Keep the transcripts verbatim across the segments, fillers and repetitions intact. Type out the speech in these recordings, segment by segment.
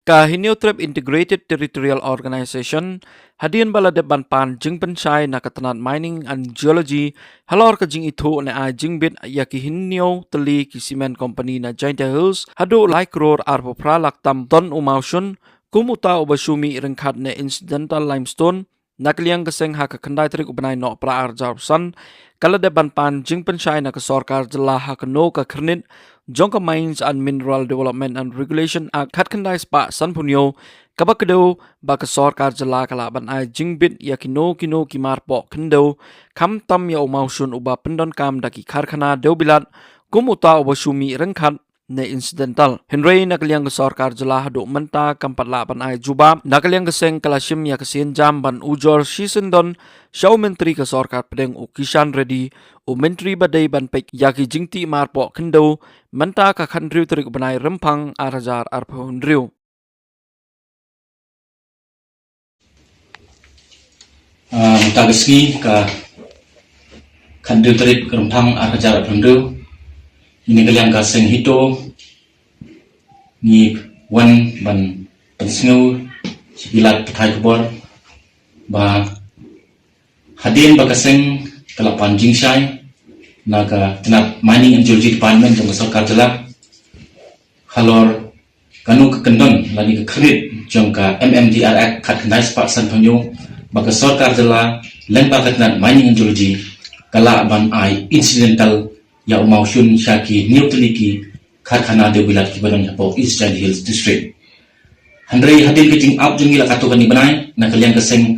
Ka Hynñiewtrep Integrated Territorial Organization, hadien ba la dep ban pan jingpynshai na ka tnat Mining and Geology, halor ka jingithuh ne ai jingbit ïa ki hynñiew tylli ki cement company na Jaintia Hills, haduh lai klur arphew phra lak tam ton u mawshun, kum uta uba shu mih ryngkat ne incidental limestone, na ka liang ka seng ha ka khyndai tarik u bnai Nohprah arhajar arphew san, ka la dep ban pan jingpynshai na ka sorkar jylla ha kano ka khyrnit jong ka Mines and Mineral Development and Regulation Act khatkhyndai spah sanphew hynñiew, kaba kdew ba ka sorkar jylla ka lah ban ai jingbit ïa kino kino ki marpoh khyndew, khamtam ïa u mawshun uba pyndonkam da ki karkhana dewbilat, kum uta uba shu mih ryngkat ne incidental. Hynrei na ka liang ka sorkar jylla haduh mynta kam pat lah ban ai jubab. Na ka liang ka seng ka la shim ïa ka sienjam ban ujor shisyndon sha u Myntri ka sorkar pdeng u Kishan Reddy, u Myntri ba dei ban peit ïa ki jingtih marpoh khyndew, mynta ka khathynriew tarik u bnai Rymphang arhajar arphew hynriew. Ah, mynta ka sngi ka khathynriew tarik Rymphang arhajar arphew hynriew, ngi na ka liang ka seng HITO ngi wan ban pynsngew sha ki lad pathai khubor ba hadien ba ka seng ka la pan jingshai na ka tnat Mining and Geology Department jong ka sorkar jylla halor kano ka kyndon lane ka khyrnit jong ka M M D R Act khatkhyndai spah sanphew hynñiew, ba ka sorkar jylla lyngba ka tnat Mining and Geology ka lah ban ai incidental ïa u mawshun sha ki hynñiew tylli ki karkhana dewbilat kiba don hapoh East Jaintia Hills District. Hynrei hadien ka jingap jong ngi la katto katne bnai, na ka liang ka seng,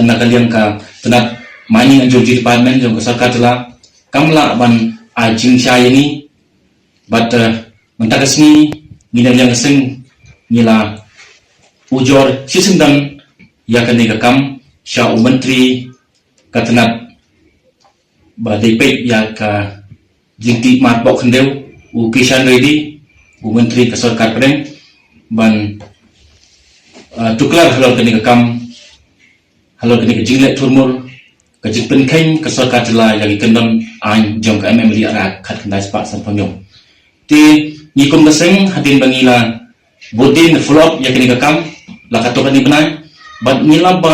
na ka liang ka tnat Mining and Geology Department jong ka sorkar jylla kam lah ban ai jingshai ïa ngi. Bad, eh, mynta ka sngi ngi na ka liang ka seng ngi la ujor shisyndon ïa kane ka kam sha u Myntri ka tnat ba dei peit ïa ka jingtih marpoh khyndew, u Kishan Reddy, u Myntri ka sorkar pdeng, ban, ah, tuklar halor kane ka kam, halor kane ka jingleh thurmur, ka jingpynkheiñ ka sorkar jylla ïa ki kyndon aiñ jong ka M M D R Act khatkhyndai spah sanphew hynñiew. Te ngi kum ka seng hadien ba ngi la bud dien follow up ïa kane ka kam la katto katne bnai, bad ngi la ba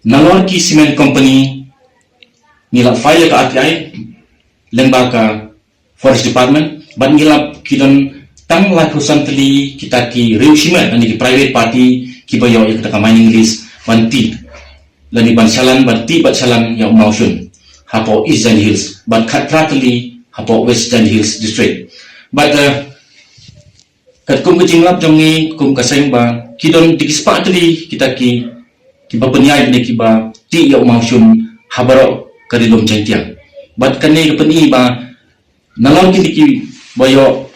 nalor ki cement company ngi la file ïa ka R T I lyngba ka Forest Department, bad ngi la, ki don tang laiphew san tylli kita ki riew shimet lane ki private party kiba ïoh ïa kata ka mining lease ban tih lane ban shalan, ban tih bad shalan ïa u mawshun hapoh East Jaintia Hills, bad khatphra tylli hapoh West Jaintia Hills District. Bad, eh, katkum ka jinglap jong ngi kum ka seng ba ki don da ki spah tylli kita ki, kiba pynïaid ne kiba tih ïa u mawshun ha baroh ka Ri Lum Jaiñtia. Bad kane ka pyni ba nalor kine kiba ïoh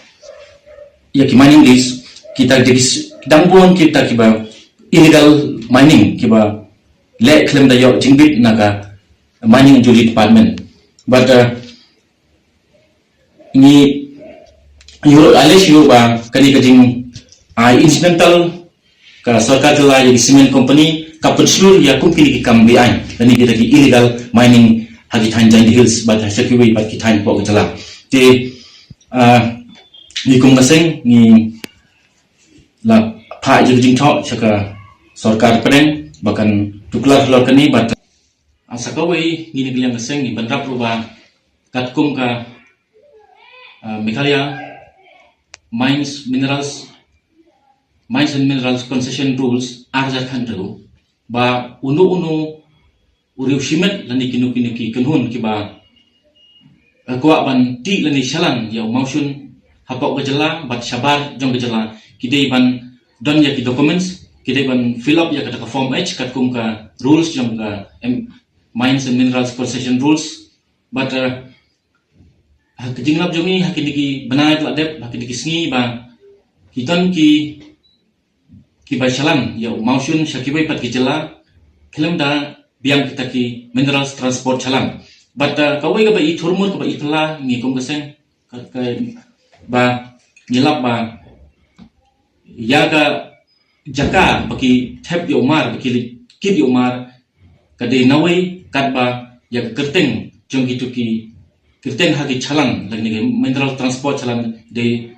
ïa ki mining lease, kita da ki s-, dang bun kita kiba illegal mining kiba leh khlem da ïoh jingbit na ka Mining and Geology Department. Bad, uh, ngi ïoh aleh shuh ba kane ka jing, ah, incidental ka sorkar jylla ïa ki cement company ka pynshlur ïa kum kine ki kam be-aiñ lane kita ki illegal mining ha ki thaiñ Jaintia Hills bad ha sha kiwei pat ki thaiñ hapoh ka jylla. Te, ah, ngi kum ka seng ngi la phah ïa ka jingthoh sha ka sorkar pdeng ba kan tuklar halor kane bad ha sa kawei ngi na ka liang ka seng ngi bynrap ruh ba katkum ka, ah, Meghalaya Mines Minerals, Mines and Minerals Concession Rules arhajar khathynriew, ba uno uno u riew shimet lane kino kino ki kynhun kiba, eh, kwah ban tih lane shalan ïa u mawshun hapoh ka jylla bad shabar jong ka jylla, ki dei ban don ïa ki documents, ki dei ban fill up ïa kata ka form H katkum ka rules jong ka M-, Mines and Minerals Concession Rules. Bad, eh, ha ka jinglap jong ngi ha kine ki bnai ba la dep, ha kine ki sngi ba ki don ki, kiba shalan ïa u mawshun sha kiwei pat ki jylla khlem da biang kita ki minerals transport shalan. Bad, uh, kawei kaba i thurmur kaba i phylla ngi kum ka seng ka, ka, ba ngi lap ba ïa ka jaka ba ki thep ïa u mar, ba ki leit kit ïa u mar, ka dei nawei katba ïa ka kyrteng jong kito ki kyrteng ha ki shalan lane ki mineral transport shalan dei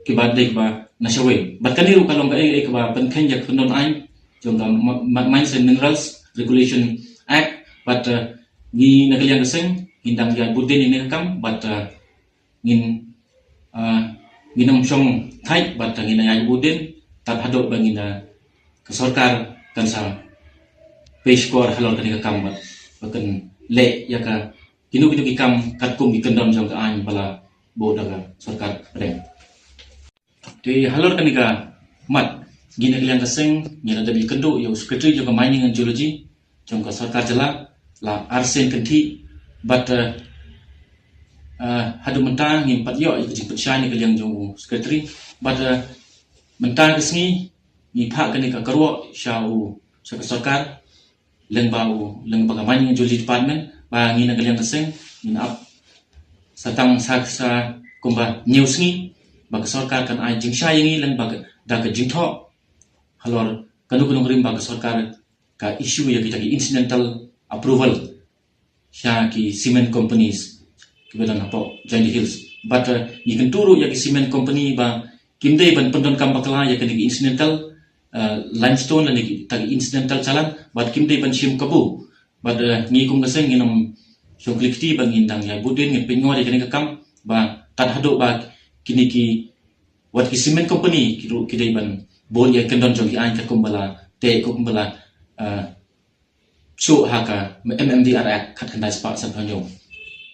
kiba, dei kiba na shawei. Bad kane ruh ka long kaei kaei kaba pynkheiñ ïa ka kyndon aiñ jong ka Ma- Ma- Mines and Minerals Regulation Act. Bad uh, ngi na ka liang ka seng ngin dang ïaid bud dien ïa kane ka kam bad uh, ngin uh, ngin ym shong thait bad uh, ngin ïaid bud dien tad haduh ba ngin uh, ka sorkar kan sa pei shkor halor kane ka kam bad ba kan leh ïa ka kino kino ki kam katkum ki kyndon jong ka aiñ ba la buh da ka sorkar pdeng. Te halor kane ka mat ngi na ka liang ka seng ngi la dep ïakynduh ïa u secretary jong ka Mining and Geology jong ka sorkar jylla la arsien kynthih bad uh, uh, haduh mynta ngim pat ïoh ïa ka jingpynshai na ka liang jong u secretary bad uh, mynta ka sngi ngi phah kane ka kyrwoh sha u sha ka sorkar lyngba u lyngba ka Mining and Geology Department ba ngi na ka liang ka seng ngin ap sa tang sa sa kumba hynñiew sngi ba ka sorkar kan ai jingshai ïa ngi lyngba ka da ka jingthoh halor kano kano ka rim ba ka sorkar ka issue ïa kita ki incidental approval sha ki cement companies kiba don hapoh Jaintia Hills. Bad uh, ngi kyntu ruh ïa ki cement company ba kim dei ban pyndonkam bakla ïa kine ki incidental uh, limestone lane kita ki incidental challan bad kim dei ban shim kabu. Bad uh, ngi kum ka seng ngin ym shong kli kti ba ngin dang ïaid bud dien ngin pynngor ïa kane ka kam ba tad haduh ba kine ki wat ki cement company ki ruh ki dei ban bud ïa kyndon jong ki aiñ katkum ba la teh kum ba la uh, shuh ha ka M M D R Act khatkhyndai spah sanphew hynñiew.